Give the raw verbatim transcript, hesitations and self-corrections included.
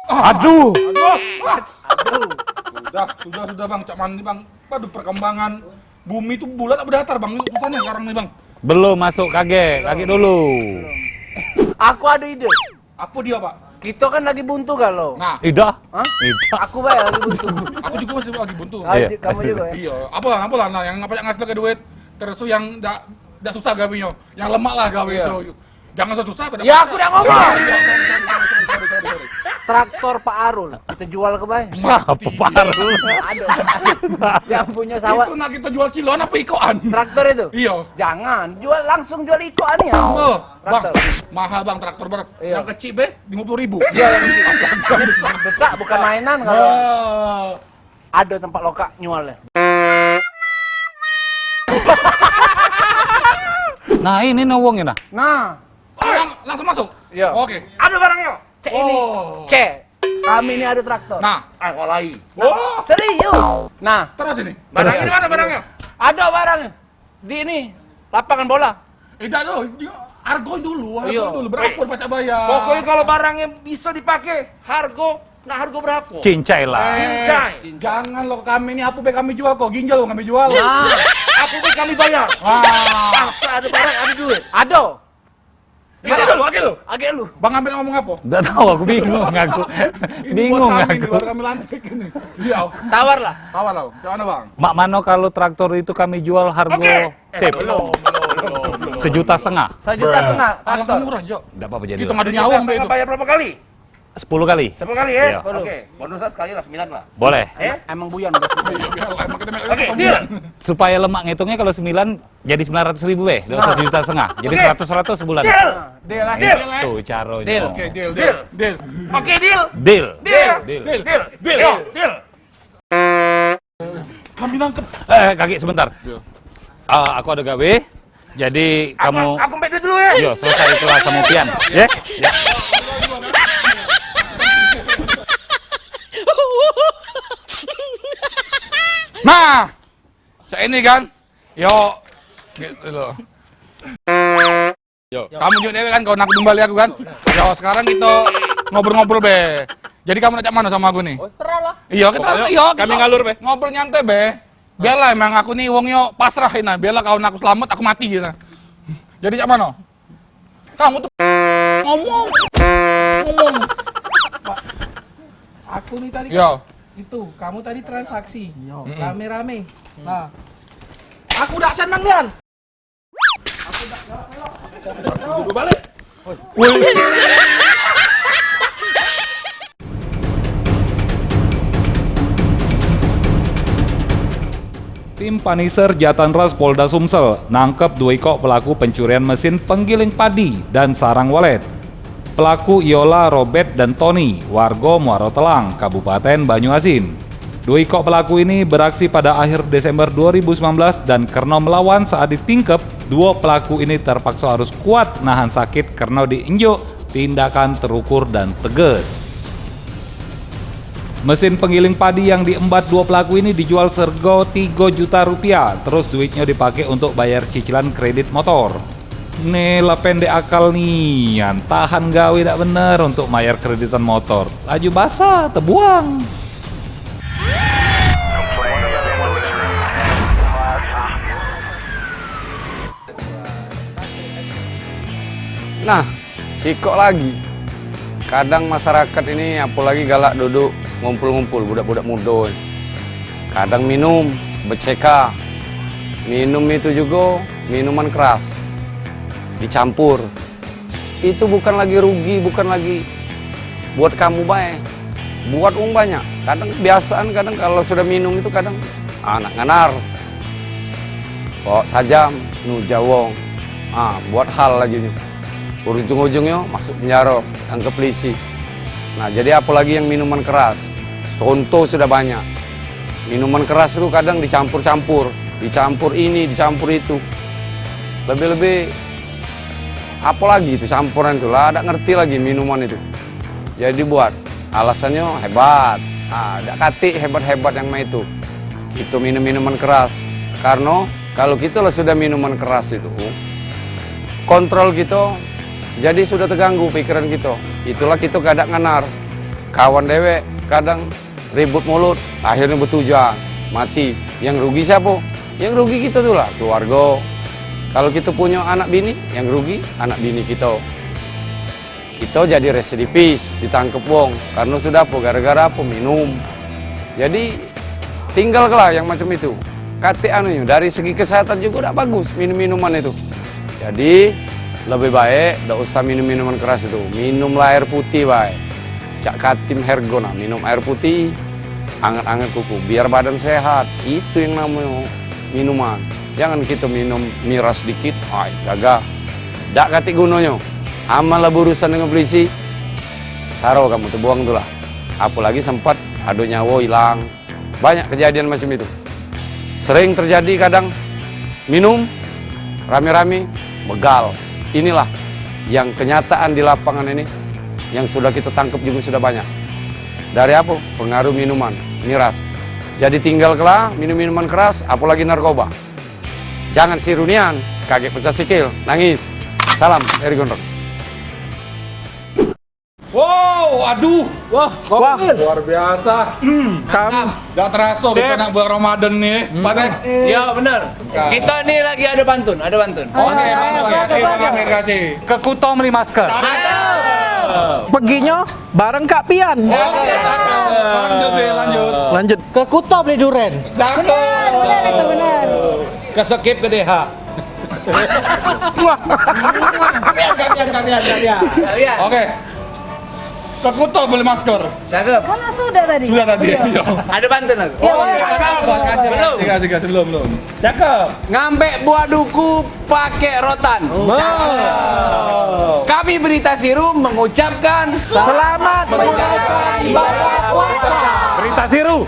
Ah. Aduh. Aduh. Ah. Aduh. Sudah, sudah, sudah, Bang. Cak mano ni, Bang? Aduh, perkembangan bumi tu bulat apa datar, Bang? Susah nih sekarang nih, Bang. Belum masuk kagek, kagek dulu. Aku ada ide. Apa dia, Pak? Kita kan lagi buntu galo. Nah. Idah. Hah? Idah. Aku bae lagi buntu. Aku juga masih lagi buntu. Ah, Iya. Kamu juga ya? Iya, apalah, apalah, nah, yang apa yang ngasilke duit, terus yang dak, dak susah gawenyo, yang lemak lah gawe Iya. itu. Jangan susah-susah, pada Ya, aku dah ngomong. Sorry, sorry, sorry, sorry, sorry. Traktor Pak Arul, kita jual ke bae. Siapa Pak Arul? Aduh. Yang punya sawah. Itu nak kita jual kiloan apa ikoan? Traktor itu? Iya. Jangan, jual langsung jual ikoan ya. Oh, Bang, Traktor. Mahal, Bang, traktor, Bang. Iya. Yang kecil be lima puluh ribu. Iya, yang kecil. Besak bukan mainan kalau Wah. Ada tempat lokak nyual. Nah, ini no wong ini, nah. Nah. Oh, yang langsung masuk? Iya. Oke. Ada barangnya. Cek ini. Oh. Cek. Kami ini ada traktor. Nah. Ah, walai. Oh. Serius. Nah. Terus ini? Barangnya di mana barangnya? Ada barangnya. Di ini, lapangan bola. Eh, dak tahu, dia harga dulu, harga Iya. dulu, berapa Eh, pacak bayar? Pokoknya kalau barangnya bisa dipakai, harga, nak harga berapa? Cincai lah. Eh, Cincai. Jangan lo kami ni, apa be kami jual kok, ginjal kami jual. Nah. Apa be kami bayar? Wah. Asal ada barang, ada duit. Ada. Agak dulu, agak dulu. Agak dulu. Bang Amir ngomong apa? Nggak tahu, aku bingung aku. Ini Bingung bos kami aku. Ini, baru kami lantik ini. Iya. Tawar lah. Tawar lah. Macam mana, Bang? Mak mano kalau traktor itu kami jual harga Oke. Sip. Eh, belum, belum, belum, belum. Sejuta setengah. Sejuta setengah. Alah, traktor. Murah, Jok. Nggak apa-apa, jadi Kita lah. Ngadu Sejuta nyawang be setengah itu. Bayar berapa kali? Sepuluh kali. Sepuluh kali ya? Iya. Oke. Bonus sekali lah sembilan lah. Boleh. Eh? Emang buyan, Bos. Iya, iya, emang kita main Oke, deal. Supaya lemak ngitungnya kalau sembilan jadi sembilan ratus ribu be, nggak usah Nah. sejuta setengah. Jadi Oke. seratus seratus sebulan. Deal. Deal lah, Iya, deal. Tuh caronyo. Deal. Oke, deal, deal, Deal. deal. Oke, deal. Deal. Deal. Deal. Deal. Deal. Deal. Yo, deal. Kami nangkep. Eh, kaki sebentar. Iya. Ah, aku ada gawe. Jadi Aku, kamu aku ambil duit dulu ya. Yo, selesai itulah sama Pian, ya. Ya. Nah, cak ini kan? Yo, gitu loh. Yo. Kamu juga dewek kan, kau nak kembali aku kan? Yo, sekarang kita ngobrol-ngobrol be. Jadi kamu nak cak mana sama aku nih? Oh, serah lah. Iya, kita Pokoknya iya, kita kami ngalur be. Ngobrol nyantai be. Biarlah emang aku nih wongnyo pasrah ini. Biarlah kawan aku selamat, aku mati gitu. Jadi cak mana? Kamu tuh ngomong. Ngomong. Pak, aku nih tadi Yo. Itu, kamu tadi transaksi. Yo. Mm-mm. Rame-rame. Nah. Aku dak seneng nian. Tim Paniser Jatanras Polda Sumsel nangkep dua ikok pelaku pencurian mesin penggiling padi dan sarang walet. Pelaku ialah Robert dan Tony, warga Muaro Telang, Kabupaten Banyuasin. Dua ikok pelaku ini beraksi pada akhir Desember dua ribu sembilan belas dan karena melawan saat ditingkep, dua pelaku ini terpaksa harus kuat nahan sakit karena diinjuk tindakan terukur dan tegas. Mesin penggiling padi yang diembat dua pelaku ini dijual sergo tiga juta rupiah, terus duitnya dipakai untuk bayar cicilan kredit motor. Ni lah pendek akal nian, tahan gawe dak bener untuk mayar kreditan motor. Laju basah, tebuang. Nah, sikok lagi. Kadang masyarakat ini, apolagi galak duduk ngumpul-ngumpul, budak-budak muda ni. Kadang minum, beceka. Minum itu juga minuman keras. Dicampur. Itu bukan lagi rugi, bukan lagi buat kamu bae. Buat wong banyak. Kadang kebiasaan, kadang kalau sudah minum itu kadang, ah, nak nganar. Bawa sajam, nuja wong. Ah, buat hal lajunyo. Ujung-ujungnyo masuk penjara, tangkep polisi. Nah, jadi apolagi yang minuman keras. Contoh sudah banyak. Minuman keras itu kadang dicampur-campur, dicampur ini, dicampur itu. Lebih-lebih apolagi itu campuran itu lah, dak ngerti lagi minuman itu. Jadi buat alasannya hebat. Ah, dak katik hebat-hebat yang main itu. Kita minum minuman keras. Karena kalau kita lah sudah minuman keras itu, kontrol kita jadi sudah terganggu pikiran kita. Itulah kita gadak nganar. Kawan dewek kadang ribut mulut, akhirnyo betujuan, mati. Yang rugi siapo? Yang rugi kito tu lah, keluargo. Kalu kito punyo anak bini, yang rugi anak bini kito. Kito jadi residivis, ditangkep wong. Karno sudah apo? Gara-gara apo? Minum. Jadi, tinggalkelah yang macam itu. Katek anunyo, dari segi kesehatan jugo dak bagus minum-minuman itu. Jadi, lebih baik dak usah minum minuman keras itu. Minumlah air putih bae. Cak Katim Hergo nah, minum air putih, anget-anget kuku, biar badan sehat. Itu yang namonyo minuman. Jangan kito minum miras dikit, ai, gagah. Dak katik gunonyo. Amanlah berurusan dengan polisi, saro kamu tebuang tu lah. Apolagi sempat ado nyawo ilang. Banyak kejadian macam itu. Sering terjadi kadang minum rame-rame, begal. Inilah yang kenyataan di lapangan ini, yang sudah kita tangkap juga sudah banyak. Dari apa? Pengaruh minuman, miras. Jadi tinggalkanlah minum-minuman keras, apalagi narkoba. Jangan siru nian, kagek pecah sikil, nangis. Salam dari Gondrong. Wow, aduh. Wah, wah. Luar biasa. Hmm, kam. Dak teraso kita nak bulan Ramadan ni. Hmm. Pakai. Ya, benar. Kita ni lagi ada pantun, ada pantun. Oke, terima kasih, terima kasih. Ke Kuto beli masker. Peginyo bareng Kak Pian. Oke, cakep. Lanjut deh, lanjut. Lanjut. Ke Kuto beli duren. Cakep. Benar, benar itu, benar. Ke Skip ke D H. Kapian, kapian, kapian, kapian. Kapian. Oke. Ke Kuto beli masker. Cakep. Kan sudah tadi. Sudah tadi. Iya. Iya. Ada pantun aku. Oh, iya, iya, iya. Kasih, kasih, kasih, kasih, belum, belum. Cakep. Ngambek buah duku pakai rotan. Oh. Kami Berita Siru mengucapkan selamat menjalankan ibadah puasa. Berita Siru.